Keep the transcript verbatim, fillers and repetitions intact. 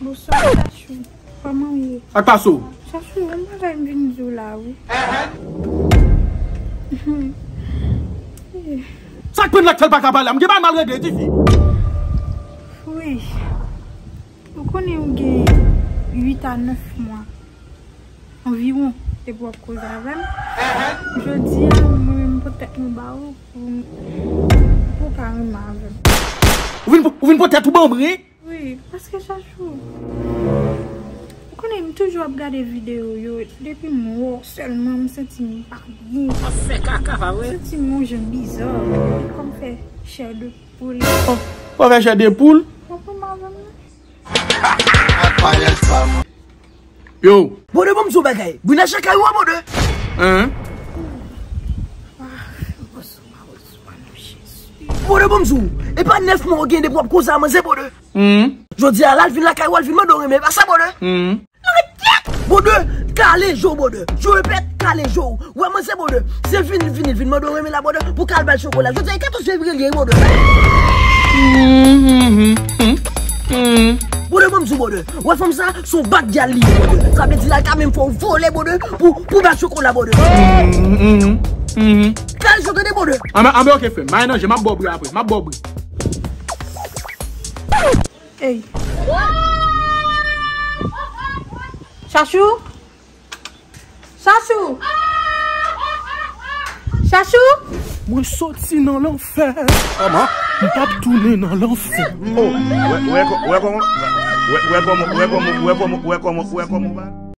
Bonswa, Chachou. Kòman w ye? Ak pa sou. Chachou, yon bagay m vin di w la, wi. Sa k pran l la k fè l pa ka pale a? M gen bagay m al regle, tifi. Wi. Ou konnen ou gen uit a nèf mwa anviwon depi w ap koze avè m. Jodi a, mwen menm pote tèt mwen ba ou pou, pou w ka renmen avè m. Ou vin, ou vin pote tèt ou ban mwen? Wi, paske Chachou, ou konnen m toujou ap gade videyo yo, depi m wè w sèlman, m santi m pa byen. W ap fè kaka, pa vre? M santi m yon jan biza, depi kò m fè chè de poul. Oh, w ap fè chè de poul? W ap renmen avè m, non? Yo. Bòdè, ban m di w bagay. Brina chakay ou a, bòdè. Hein? Bòdè, ban m di w. E pa nèf mwa w gen depi w ap koze a manzè, bòdè. Hmm. Jodi a la, l vin lakay ou, l vin mande w renmen, e pa sa, bòdè. Hmm. Bòdè, kale je w, bòdè. Je w pèt, kale je w. Wè manzè, bòdè. Se vini, vini, vin mande w renmen la, bòdè, pou ka al ba l chokola. Jodi a e katòz fevriye l ye, bòdè. Bòdè, ban m di w, bòdè. Wè fanm sa, se yon bat gyal li ye, bòdè. Sa vle di la ka menm fè w vole, bòdè, pou, pou ba l chokola, bòdè. Kale je w, tande, bòdè. Anben, anben, oke, frè m. Mwen nan je, m ap ba w bri apre. M ap ba w bri. Ey. Chachou? Chachou? Chachou? Mwen soti nan lanfè. Kòman? M p ap tounen nan lanfè. Oh, wè, wè, wè kòman, wè, wè kòman, wè kòman, wè kòman, wè kòman, wè kòman, wè kòman.